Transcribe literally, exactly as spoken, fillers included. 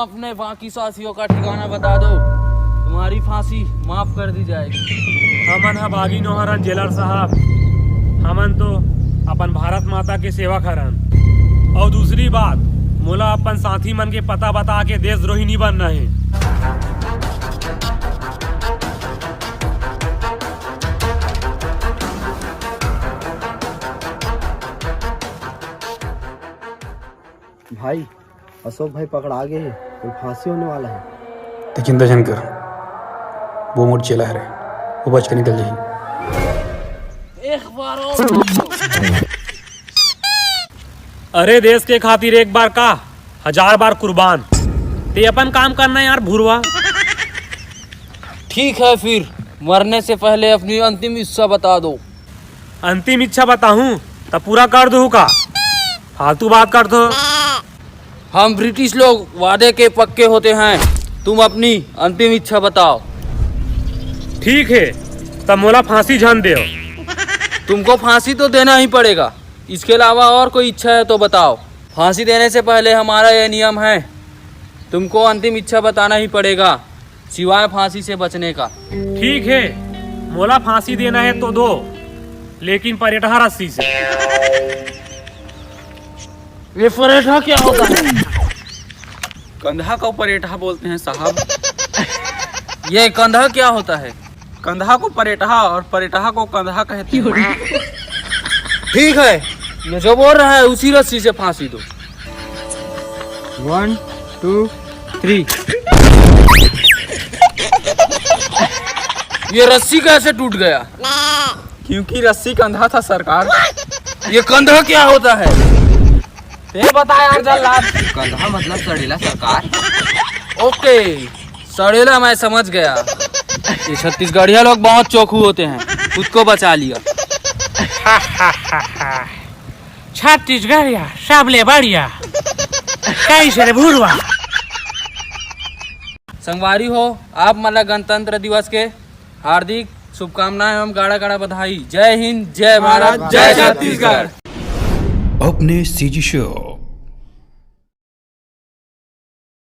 अपने बाकी साथियों का ठिकाना बता दो, तुम्हारी फांसी माफ कर दी जाएगी। हमन ह भागी नोहरन जेलर साहब, हमन तो अपन भारत माता के सेवक हरन। और दूसरी बात, मोला अपन साथी मन के पता बता के देशद्रोही नहीं बनना है। भाई, अशोक भाई पकड़ा गे हे, वो फांसी होने वाला है। ते चिंता झन कर, वो मोर चेला हरे, वो बच के निकल जाही। एक बार और अरे देश के खातिर एक बार का हजार बार कुर्बान। ते अपन काम करना यार भुरवा। ठीक है, फिर मरने से पहले अपनी अंतिम इच्छा बता दो। अंतिम इच्छा बताहूँ त पूरा कर दूँ का? फालतू बात करथो। हम ब्रिटिश लोग वादे के पक्के होते हैं। तुम अपनी अंतिम इच्छा बताओ। ठीक है, तब मोला फांसी झन देव। तुमको फांसी तो देना ही पड़ेगा, इसके अलावा और कोई इच्छा है तो बताओ। फांसी देने से पहले हमारा यह नियम है, तुमको अंतिम इच्छा बताना ही पड़ेगा, सिवाय फांसी से बचने का। ठीक है, मोला फांसी देना है तो दो, लेकिन परेटहा रस्सी से। ये परेटहा क्या होता है? कंधा को परेटहा बोलते हैं साहब। ये कंधा क्या होता है? कंधा को परेटहा और परेटहा को कंधा कहते हैं। ठीक है, ये जो बोल रहा है उसी रस्सी से फांसी दो। One, two, three. ये रस्सी कैसे टूट गया? क्योंकि रस्सी कंधा था सरकार। ये कंधा क्या होता है? ये बता यार जल्लाद। कंधा मतलब सड़ेला सरकार। ओके, सड़ेला मैं समझ गया। ये छत्तीसगढ़िया लोग बहुत चोखू होते हैं, खुद को बचा लिया। छत्तीसगढ़िया सबले बढ़िया। कैसे रे भुरवा? संगवारी हो, आप मन ला गणतंत्र दिवस के हार्दिक शुभकामनाएं एवं गाड़ा गाड़ा बधाई। जय हिंद, जय भारत, जय छत्तीसगढ़। अपने सीजी शो